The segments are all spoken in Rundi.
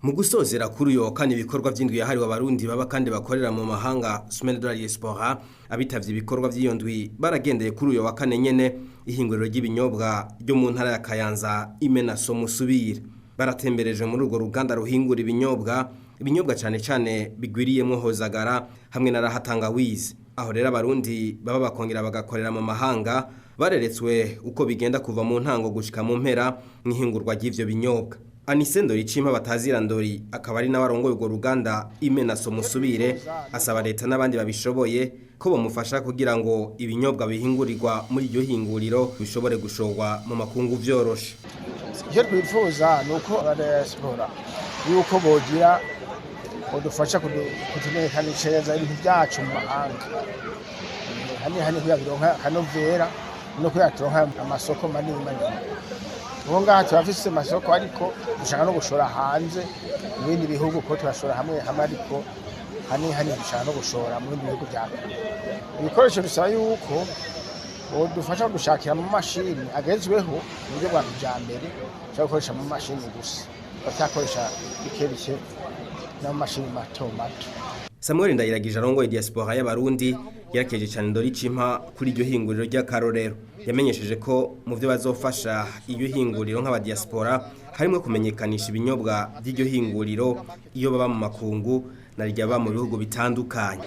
Mu gusozera kuri uyo wa kane ibikorwa vy'indwi yahariwe Abarundi baba kandi bakorera mu mahanga, Semaine de la Diaspora, abitavye ibikorwa vy'iyo ndwi baragendeye kuri uyo wa kane nyene ihinguriro ry'ibinyobwa ryo mu ntara ya Kayanza, Imenaso Musubire. Baratembereje muri urwo ruganda ruhingura ibinyobwa, ibinyobwa cane cane bigwiriyemwo hozagara hamwe na rahatangawizi. Aho rero Abarundi baba bakongera bagakorera mu mahanga bareretswe uko bigenda kuva mu ntango gushika mu mpera mw'ihingurwa ry'ivyo binyobwa. Anise Ndori Cimpa batazira Ndori, akaba ari nawe arongoye urwo ruganda Imenaso Musubire, asaba leta n'abandi babishoboye ko bamufasha kugira ngo ibinyobwa bihingurirwa muri iryo hinguriro bishobore gushorwa mu makungu vyoroshe. Icyo twifuza ni uko abadiaspora yuko bogira bodufasha kutumenyekanishereza ibintu byacu mu mahanga, hani kugira bironka akanovera no kugira turonka amasoko manini manini. Ubu ngaha turafise amasoko, ariko dushaka no gushora hanze mu bindi bihugu, ko turashora hamwe hamwe, ariko hani dushaka no gushora mu bindi bihugu vya kure. Ibikoresho bisaba yuko bodufasha gushakira mu mashini agezweho mu buryo bwa kijambere, cyangwa gukoresha mu mashini gusa, batakoresha bike bike n'amamashini mato mato. Samuel Ndayiragije arongoye diaspora y'Abarundi yarakeje cyane Ndori Cimpa kuri iryo hinguriro ry'akarorero. Yamenyesheje ko mu byo bazofasha iryo hinguriro nk'abadiaspora harimo kumenyekanisha ibinyobwa by'iryo hinguriro iyo baba mu makungu na rya baba mu bihugu bitandukanye.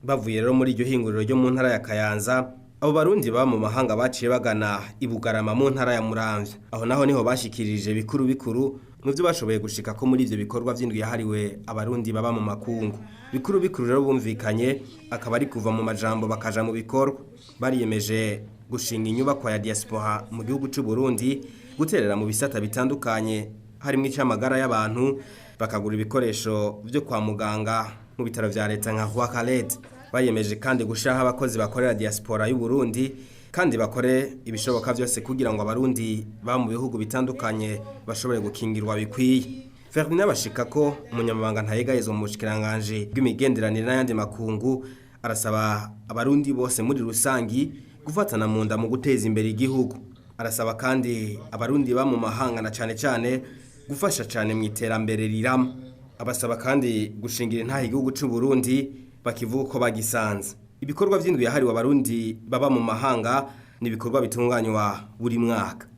Bavuye rero muri iryo hinguriro ryo mu ntara ya Kayanza, abo Barundi baba mu mahanga baciye bagana i Bugarama mu ntara ya Muramvya. Aho naho niho bashikirije bikuru bikuru mu byo bashoboye gushika ko muri ivyo bikorwa vy'indwi yahariwe Abarundi baba mu makungu. Bikuru bikuru rero bumvikanye akaba ari kuva mu majambo bakaja mu bikorwa. Bariyemeje gushinga inyubakwa ya diaspora mu gihugu c'u Burundi, guterera mu bisata bitandukanye harimwo ic'amagara y'abantu, bakagura ibikoresho vyo kwa muganga mu bitaro vya leta nka Roi Khaled. Bayemeje kandi gushaha abakozi bakorera diaspora y'u Burundi, kandi bakore ibishoboka vyose kugira ngo Abarundi ba mu bihugu bitandukanye bashobore gukingirwa bikwiye. Ferdinand Bashika ko umunyamabanga ntayegayezwa mu bushikiranganje bw'imigenderanire n'ayandi makungu arasaba Abarundi bose muri rusangi gufatana mu nda mu guteza imbere igihugu. Arasaba kandi Abarundi ba mu mahanga na cane cane gufasha cane mu iterambere rirama. Abasaba kandi gushingira intahe igihugu c'u Burundi bakivuga uko bagisanze. Ibikorwa vy'indwi yahariwe Abarundi baba mu mahanga ni ibikorwa bitunganywa buri mwaka.